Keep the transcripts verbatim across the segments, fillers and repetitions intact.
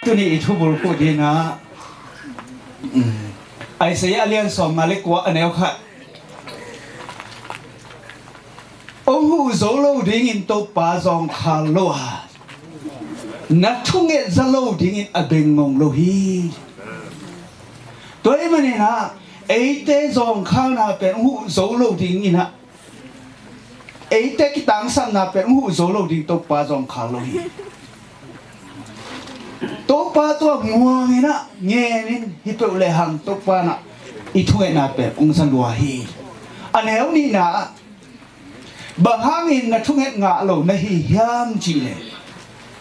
Tuni i thubul khuh dinga, um, Isaiah a lian sawm nga le kua a neu khat. Hong huh zo lo dingin Topa zawngkhal lo a, na thunget za lo dingin a bengmong lo hi. Tua ahih maninah eite zawngkhalna pen hong huh zo lo dinginah, eite kitangsapna pen hong huh zo lo ding Topa zawngkhal lo hi. Topa tua muanginah ngenin hi peuh lehang Topa nah i thungetna pen hong za lua hi. A neu nihna ah, bang hangin na thunget ngah lo na hi hiam cihleh,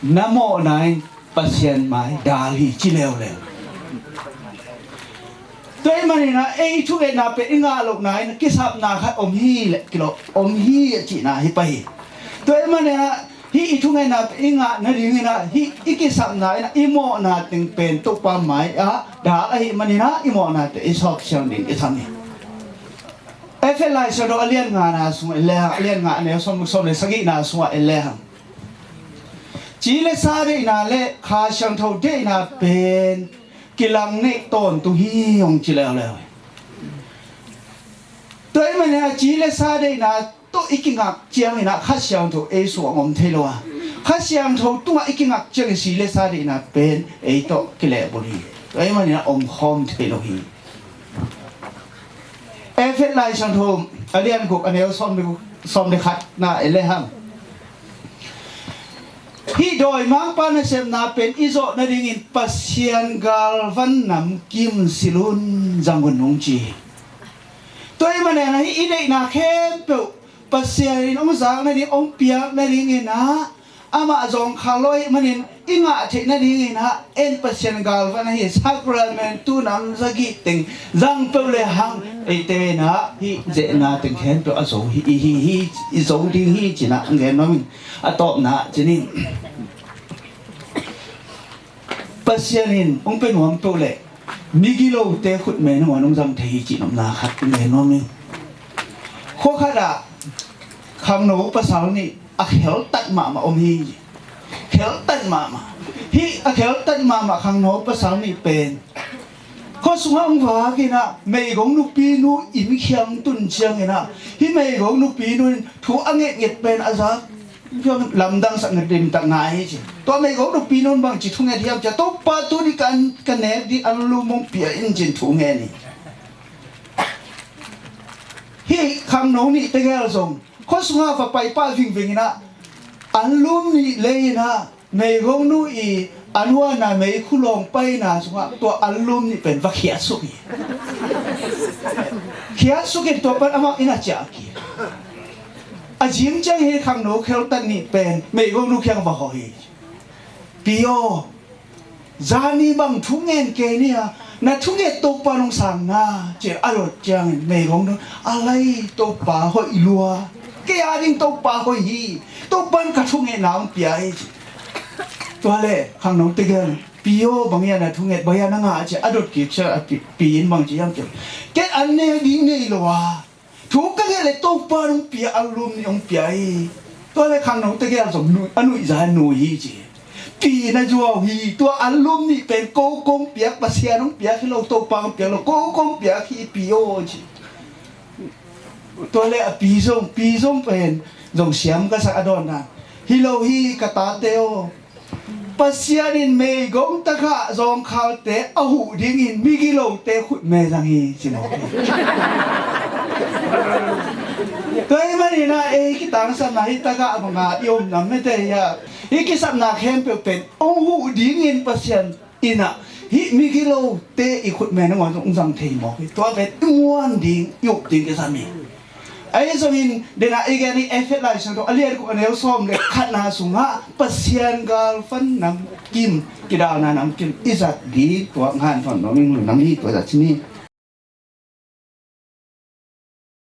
na mawhna in Pasian mai dal hi ci leuleu. Tua ahih maninah ei i thungetna pen i ngah lohna in kisapna khat om hi leh kilawh om hi a cihna hi pah hi. Tua ahih maninah hih i thungetna pen i ngah nadinginah hih i kisapna inah i mawhna teng pen Topa mai ah dal ahih maninah i mawhnate i sawpsiang ding i sam hi. Efesa laisiangtho a lian ngana sungah i lehang, a lian nga a neu sawm, sawm le sagihna sungah i lehang, ci le sa deihna le Kha Siangtho deihna pen kilang neih tawntung hi hong ci leuleu hi. Tua ahih maninah ci le sa deihna tawh i kingak cianginah Kha Siangtho ei sungah om thei lo a, Kha Siangtho tungah i kingak ciangin ci le sa deihna pen ei tawh kilehbulh hi. Tua ahih maninah omkhawm thei lo hi. Efesa laisiangtho a lian guk a neu sawm le, sawm le khatna i lehang, hih dawimangpa nasepna pen i zawh nadingin Pasian galvan namkim silh un, zang un hong ci hi. Tua ahih maninah hih i deihna khempeuh Pasian in hong zak nading, hong piak nadinginah amah zawngkhal lo ahih manin i ngah theih nadinginah en Pasian galvan ahi sakramentu nam zagih teng zang peuh lehang eite inah hih zehna teng khempeuh a zo hi, i hi hi, i zo ding hi cinah ngen nuam in. A tawpna cinin Pasian in hong pia nuam peuh leh migilote khutme nangawn hong zang thei hi cih nopna khat hong gen nuam ing. Khua khatah khangno pasal nih a kheltat mahmah om hi. Kheltat mahmah. Hih a kheltat mahmah khangno pasal nih pen khua sungah hong vakinah meigong nupinu inn khiang tun cianginah hih meigong nupinu in thu a ngetnget pen a zak lamdang sak na dim tak ngai hi ci. Tua meigong nupinu in bangci thunget hiam cia, Topa tuni ka an, ka nek dih anlum hong pia in cin thu ngen hi. Hih khangno nih tegel zong khua sungah va paipah vingving inah anlum nih lei inah meigongnu i an huanna meikhu lawng paina sungah tua anlum nih pen va khiatsuk hi. Khiatsuk in tua pan amah in a ciah kik. A zing ciang hi khangno kheltat nih pen meigongnu kiang va hawh hi. Pi aw, zani bang thu ngen kei ni a, na thunget Topa nong sang na ci a dot ciangin meigongnu a lai Topa hoih lua. Kei a ding Topa hoih hi. Topa in ka thungetna hong pia hi ci. Tua le khangno tegel pi aw bang ia na thunget bang ia na ngah ci a dot kik cia a pi, pi in bang ci hiam ci. Kei an ne ding nei lo a. Thu ka nget le Topa nong pia anlum nih hong pia hi. Tua le khangno tegel zong a nuihza nui hi ci. Pi na zuau hi. Tua anlum nih pen ko kong piak Pasian hong piak hi lo Topa hong piak lo ko kong piak hi pi aw ci. Tua le a pi zong, pi zong pen zong siam ka sak a dawnna hi lo hi ka tate aw. Pasian in meigong tagah zawngkhalte a huh dingin migilote khutme zang hi ci mawk hi. Tua hi maninah ei kitangsapna hi tagah banga i om nam mete hi a, hi kisapna khempeuh pen hong huh dingin Pasian inah hih migilote i khutme nangawn zong zang thei mawk hi. Tua pen i muan ding i up ding kisam hi. Ahi zongin denah i gen i Efesa laisiangtho a lian kuk a neu sawm le khatna sungah Pasian galvan namkim, kidalna namkim i zat ding tua ngan thon nuam ing. Lungnam hi tua zat cin hi.